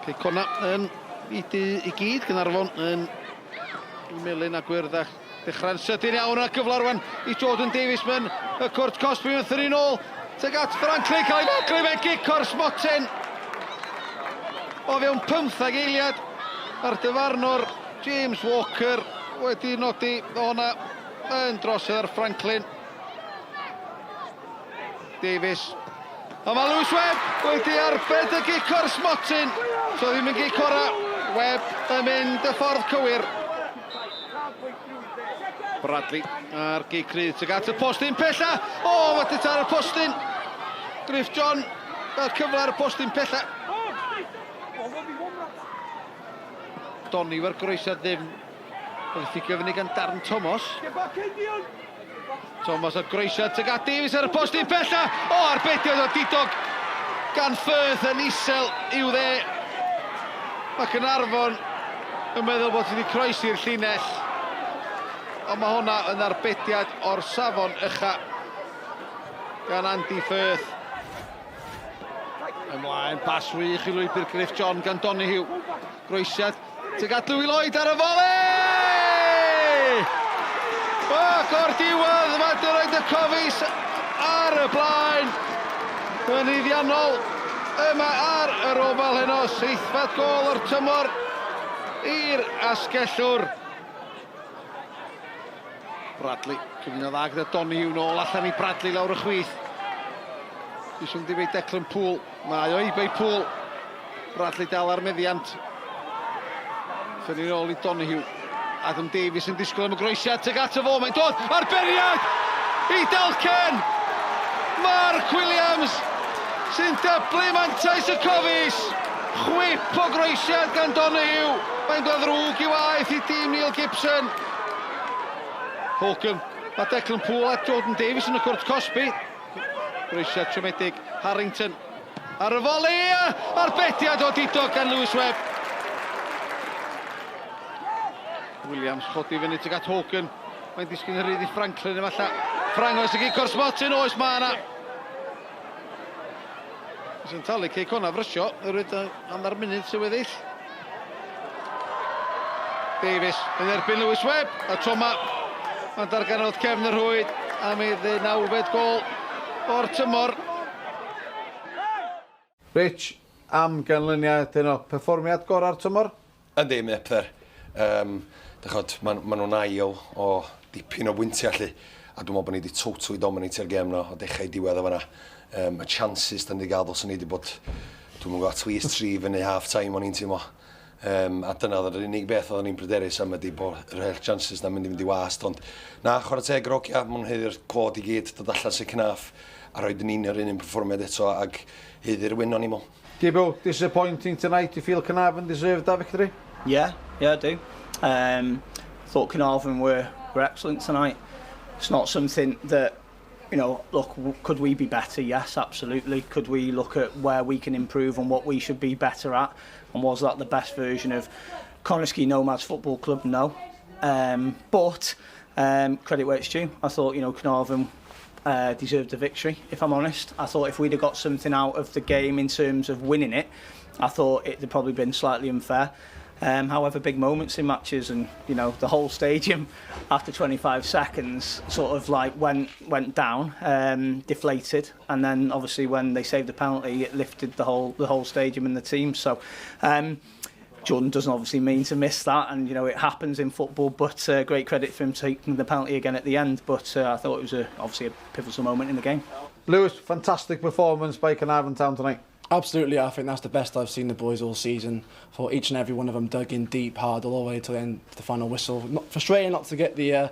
Cei Conna yn i du i gyd, Gaernarfon yn melyn a gwyrdd a dechrau'n sydyn iawn a cyfle rwan i Jordan Davies mewn y cwrt cosbi yn thynnu nôl tuag at Franklin cael ei faglu fe gic o'r smotyn o fewn 15 eiliad a'r dyfarnwr James Walker wedi nodi hwnna yn drosedd ar Franklin. Davies. A mae Lewis Webb wedi arbed y gic o'r smotyn. So ddim yn gic ora. Webb yn mynd y ffordd cywir. Bradley a'r gic rydd tuag at y postyn pella. O, mae dyta ar y postyn. Griff John, y cyfle ar y postyn pella. Donny o'r groesiad ddim. Oedd fficio fyny gan Darren Thomas. Thomas ar groesiad tuag at Davies ar y postyn pella. O, arbediad o didog gan Firth yn isel i'w dde. Mae Caernarfon yn meddwl bod wedi croesi'r llinell. Ond mae hwnna yn arbediad o'r safon ucha gan Andy Firth. Ymlaen, pas wych i lwybr Griff John gan Donoghue. Groesiad Tuag at Louis Lloyd ar y fole! Ac o'r diwedd mae Dyroed y Cofis ar y blaen. Yn uddiannol yma ar yr ofal heno, seithfed gol o'r tymor i'r asgellwr. Bradley, cyfuno dda gyda Donahue nôl allan i Bradley lawr y chwith. Dwi'n mynd i Declan Poole. Mae o eibau Poole. Bradley dal ar meddiant. Ffynnu nôl i Donoghue. Adam Davies yn disgwyl am y groesiad tuag ato fo. Mae'n dod ar beriad i Dalken! Mark Williams sy'n dyblu mantais y Cofis. Chwip o groesiad gan Donoghue. Mae'n dod ddrwg i waeth i dîm Neil Gibson. Holcomb, mae Declan Poole a Jordan Davies yn y cwrt cosbi. Groesiad siomedig Harrington ar y foli arbediad o didog gan Lewis Webb. Williams chodi fyny tuag at Hogan. Mae'n disgyn yn rhydd i Franklin efallai. Frank oes y gic o'r smotyn, oes mae yna. Sy'n talu Cei Connah frysio, oherwydd hanner munud sy'n weddill. Davies yn erbyn Lewis Webb, a tro yma mae'n darganfod cefn y rhwyd am ei ddeunawfed gol o'r tymor. Rich, am ganlyniad heno, perfformiad gorau'r tymor? Yndi, mae up there. Um, Dych maen ma nhw'n ail o dipyn o bwyntiau lly. A dwi'n meddwl bod ni wedi totally dominatio'r gêm no, o dechrau i diwedd o fanna. Y chances da ni wedi gael ddylswn ni wedi bod, dwi'n gwybod, at least 3 fyny half time o'n i'n teimlo. A dyna oedd yr unig beth oedden ni'n pryderus am ydy bod yr holl chances na'n mynd i fynd i wast. Ond na, chwarae teg yr ogia, maen nhw'n haeddu'r clod i gyd, dod allan second half a rhoid yn union yr un un perfformiad eto ac haeddu'r win o'n i'n meddwl. Gibbo, disappointing tonight. Do you feel Caernarfon deserved that victory? Yeah, yeah, I do. Thought Caernarfon were excellent tonight. It's not something that, you know, look, could we be better? Yes, absolutely. Could we look at where we can improve and what we should be better at? And was that the best version of Connah's Nomads Football Club? No. But credit where it's due. I thought, you know, Caernarfon deserved the victory, if I'm honest. I thought if we'd have got something out of the game in terms of winning it, I thought it'd probably been slightly unfair. However, big moments in matches, and you know, the whole stadium after 25 seconds sort of like went down, deflated, and then obviously when they saved the penalty, it lifted the whole stadium and the team. So Jordan doesn't obviously mean to miss that, and you know, it happens in football, but great credit for him taking the penalty again at the end. But I thought it was obviously a pivotal moment in the game. Lewis, fantastic performance by Caernarfon Town tonight. Absolutely, I think that's the best I've seen the boys all season. For each and every one of them dug in deep, hard, all the way to the end, to the final whistle. Not frustrating not to get the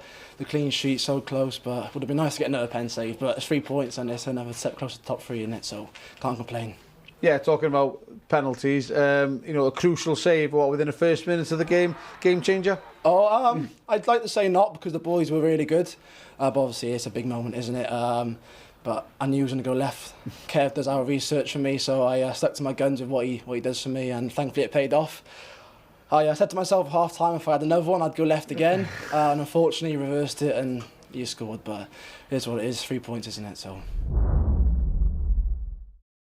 clean sheet so close, but it would have been nice to get another pen save. But it's 3 points and it's another step closer to top 3 in it, so can't complain. Yeah, talking about penalties, you know, a crucial save, what, within the first minutes of the game, game changer? Oh, I'd like to say not, because the boys were really good. But obviously it's a big moment, isn't it? But I knew he was going to go left. Kev does our research for me, so I stuck to my guns with what he does for me, and thankfully it paid off. I said to myself at half time, if I had another one, I'd go left again. And unfortunately, he reversed it and he scored. But it is what it is, 3 points, isn't it? So.